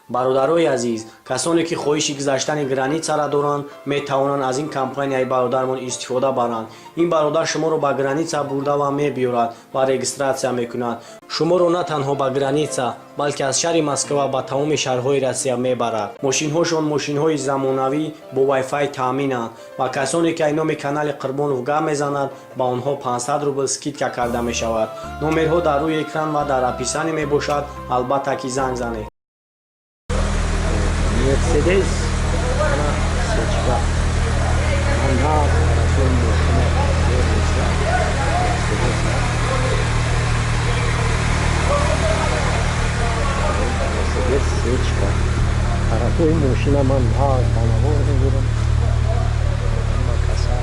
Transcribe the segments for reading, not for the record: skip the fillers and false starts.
Бародарои азиз, касоне ки хоҳиши гузаштани границара доранд, метавонанд аз ин компанияи бародармон истифода баранд. Ин бародар шуморо ба граница бурда ва мебиёрад ва регистрация мекунад. Шуморо на танҳо ба граница, балки аз шаҳри Москва ба тамоми шаҳрҳои Россия мебарад. Мошинҳошон мошинҳои замонавӣ бо вайфай таъминанд ва касоне ки аз номи канали Қурбонов гап мезанад, ба онҳо 500 рубл скидка карда мешавад. Номерҳо дар рӯи экран ва дар описание мебошад. Албатта ки занг занед. Мерседес ана сечка ана тарафи мошина. Мерседес, Мерседес сечка тарафҳои мошина ман ба навор мегирам. Ҳама каса.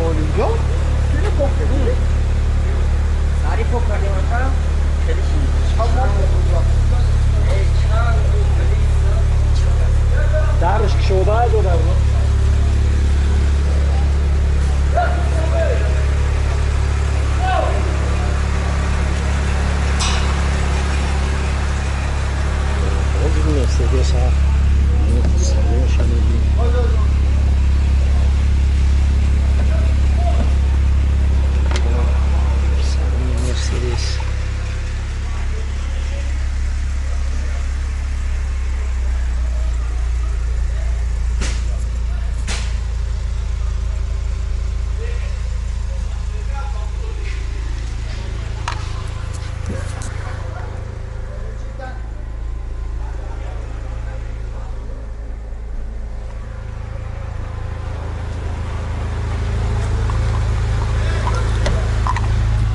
Oğlum. Дарш кушода дорад. Ҳозир Мерседеса салонша мебинем. Салони Мерседес.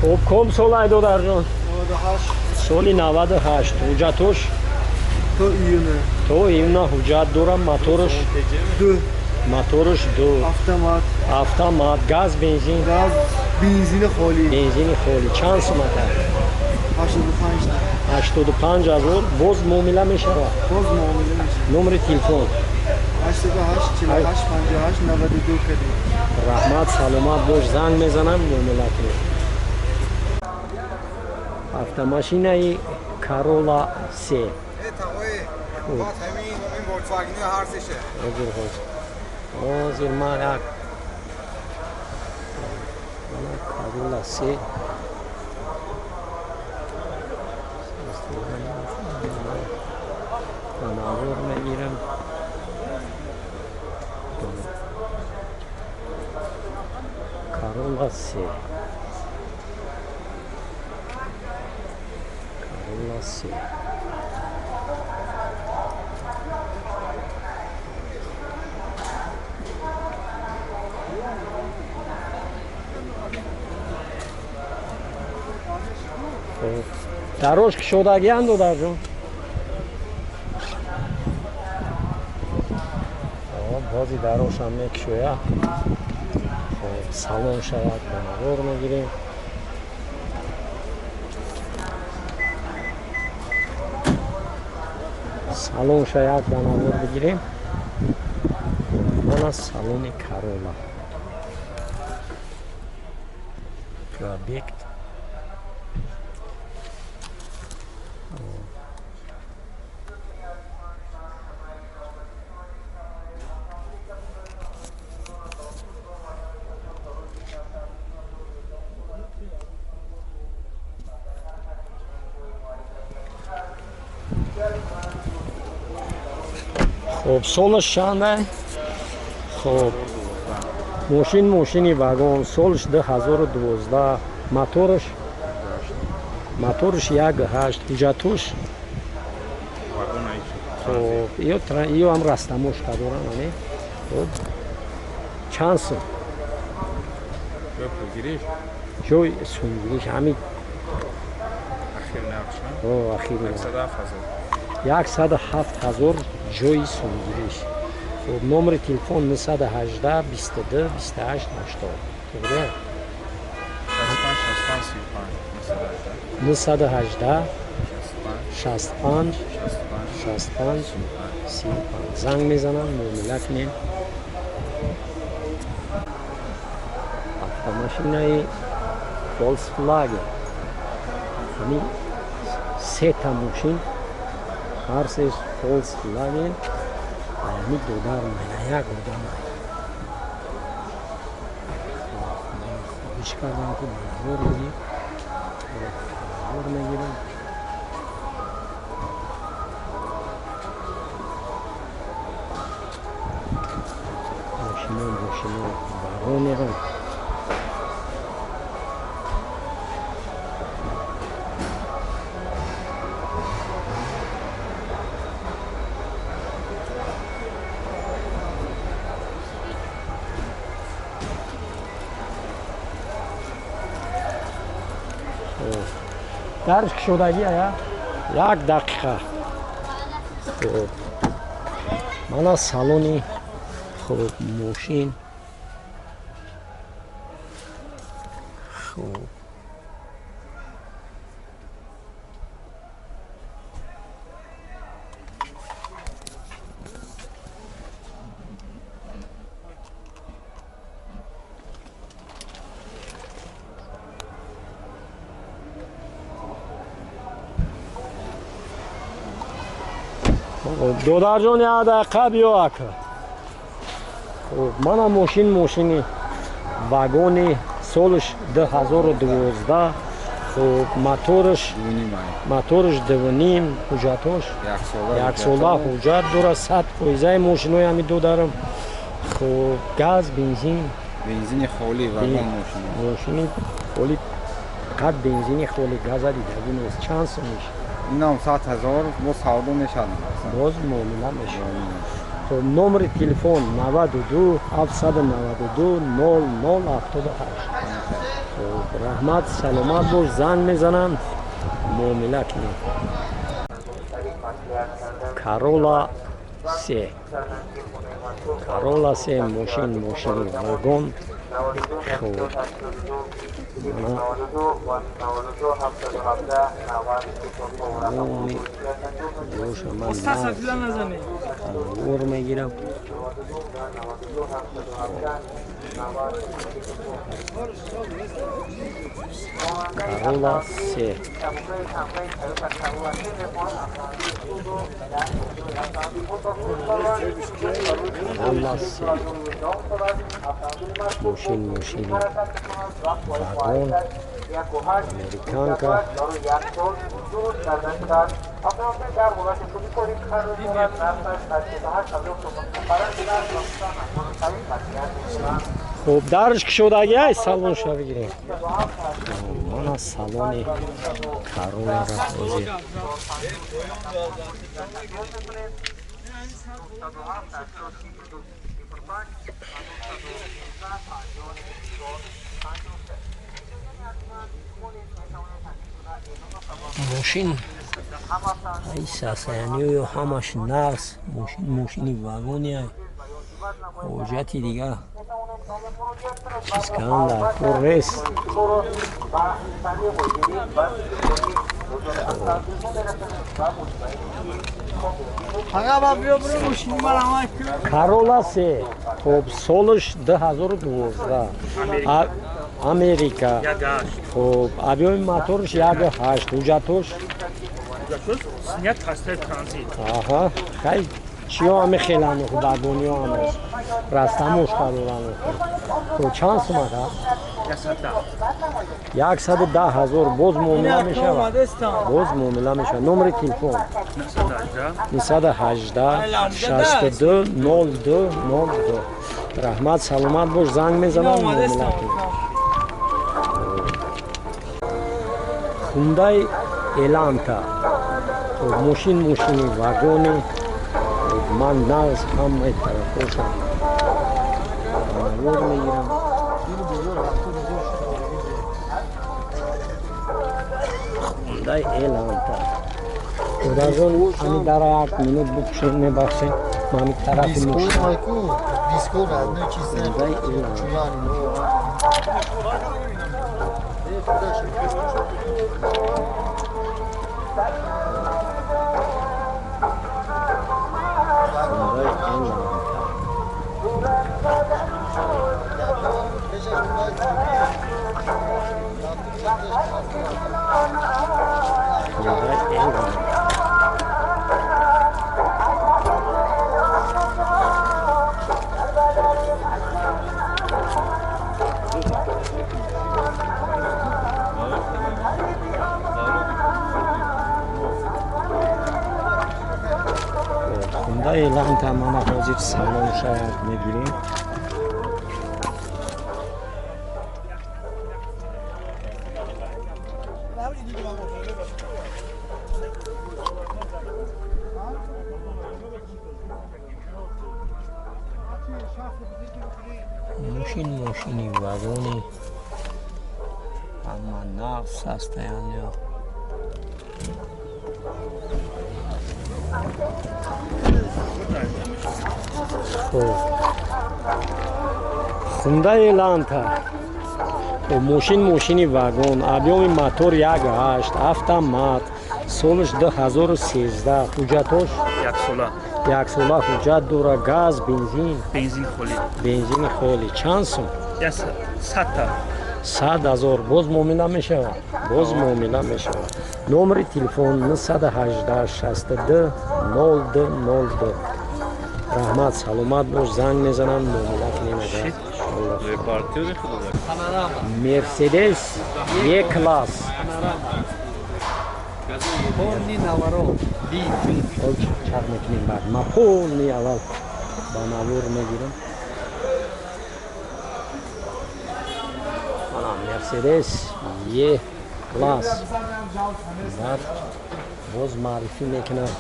Хуб, ком солай, додарҷон? 98. Соли 98. Ҳуҷҷатош? То июна. То июна ҳуҷҷат дорам. Моторш? Ду. Моторш ду. Автомат. Автомат. Газ, бензин? Газ, бензини холӣ. Бензини холӣ. Чанд сумата? 85. 85 ҳазор. Боз муомила мешавад? Боз муомила мешавад. Номери телефон? 88 48 58 92 кадем. Раҳмат, саломат бош. Занг мезанам, муомила кунед. Автомашинаи Карола се. Ҳозир, ҳозир, ҳозир ман як Карола се навор мегирам. Карола се, Карола се. Дарош кушодагианд, додарҷон? Бози дарошам мекушояд. Салон шавад, ба навор мегирем. Салон шаяд, ба навор бигирем. Мана салони Карола. Пробег. Хуб, солаш чанда? Хуб, мошин мошини вагон, солаш 2012, моторш 1,8, ҳуҷҷатош? Хуб, ё ҳам растаможка дорам ане. Хуб, чанд сум? Ҷой сумгириш ҳамин. Ахир 107 000 ҷои сумгириш. Хуб, номери телефон 918 22 28 80. Туғри? 918 65 65 35. Занг мезанам, муомила кунем. Машинаи Volkswagen. Ҳамин сета мошин, ҳар сеш Volkswagen. Ҳамин додар мана як одам хоҳиш кардам, ки навор бигир. Навор мегирам. Мошино, мошино вагонеам. Дарш кушодагӣ ая, як дақиқа. Хуб, мана салони, хуб, мошин. Хуб, додарҷон, як дақиқа биё, ака. Хуб, мана мошин, мошини вагони, солаш 2012. Хуб, мотораш 2,5, ҳуҷҷатош яксола ҳуҷҷат дорад, 100%-аи мошинои ҳами додарам. Хуб, газ, бензин? Бензини холӣ, вагон мошин. Мошини холӣ, фақат бензини холӣ, газа дидагӣ нест. Чанд сум мешавад? Инам 100 000, боз савдо мешавад. Боз муомила мешавад. Хуб, номери телефон 92 792 00 78. Хуб, раҳмат, саломат бош, занг мезанам, муомила кунем. Карола се, Карола се, мошин, мошини вагон. Хуб, мана тамоми ҷоша ман навор мегирам. Карола се. Карола се. Мошин, мошини вагон, американка. Хуб, дарш кушодагӣ ай, салонша бигирем. Мана салони Каролара ҳозир. Мошин ай состояниею ҳамаш нағз. Мошин, мошини вагони ай, ҳоҷати дига чиз кардан дар кор нест. Карола се. Хуб, солаш 2012, Америка. Хуб, объёми моторш 1,8, ҳуҷҷатош? Аҳа, хай, чиё ҳами хелану вагониё ҳамаш растамошка дорану. Хуб, чанд сумат аст? 110 000. Боз муомила мешавад, боз муомила мешавад. Номери телефон 918 62 02 02. Раҳмат, саломат бош, занг мезанам, муомила кунем. Хундай Эланта. Мошин, мошини вагони. Ман нағз ҳамаи тарафошам навор мегирам. Хундай Эланта. Додарҷон, ҳами дара як минут бикушед, мебахшед, ман ҳами тарафи мошин. Хундай Эланта. Хундай Эланта. Хунда Эланта мана ҳозир салон шаяд мегирем. Мошин мошини вагони ҳама нағз состояния. Хуб, Хунда Эланта. Мошин мошини вагон, объёми мотор 1,8, автомат, солаш 2013, ҳуҷҷатош яксола. Яксола ҳуҷҷат дора, газ, бензин? Бензин холӣ. Бензини холӣ. Чанд сум? 100 та. 100 000. Боз муомила мешавад, боз муомила мешавад. Номери телефон 918 62 02 02. Раҳмат, саломат бош, занг мезанам, муомила кунем агар. Мерседес Е класс. Полный наворот. Чақ мекунем баъд. Ма полный аввал ба навор мегирам. Ана Мерседес Е класс. Баъд боз маърифӣ мекунам.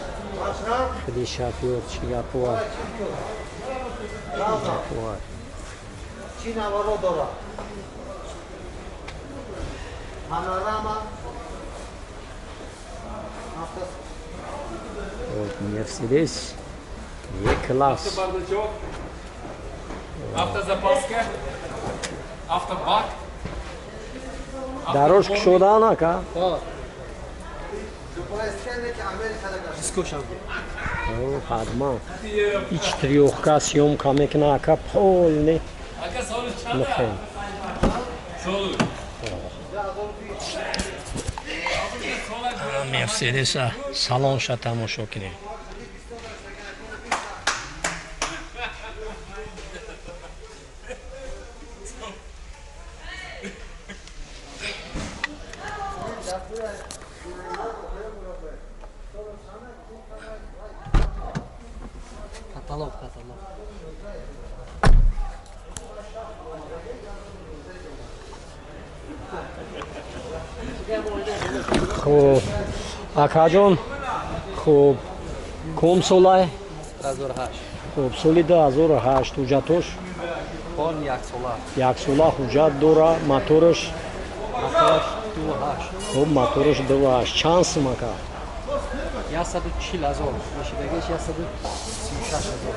Худи шофёр чӣ гапуа. Гапуа. Чӣ наворот дорад? Панорама. Вот Мерседес Е класс. Автозапаска, автобак. Дарош кушода ака? Ҳатман. Ич трёхка съёмка мекуна ака полный. Ака, солу чанд? Мехем. Солу. Мерседеса салонша тамошо кунем. Каталог, каталог. Хуб, акаҷон, хуб, ком солай? 2008. Хуб, соли 2008, ҳуҷҷатош? Пол яксола. Яксола ҳуҷҷат дора, мотораш? Мотораш 2,8. Хуб, мотораш 2,8. Чанд сум, ака? 140 000. Мешидагиш 136 000.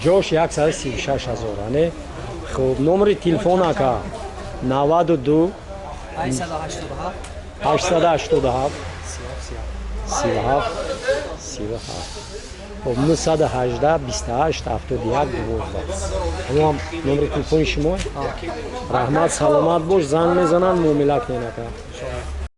Ҷош 136 000, ане? Хуб, номери телефон, ака? 92 887 887 37 37 37. Хуб, 918 28 71 12. Ҳамон номери телефони шумо? Раҳмат, саломат бош, занг мезананд, муомила кунед, ака.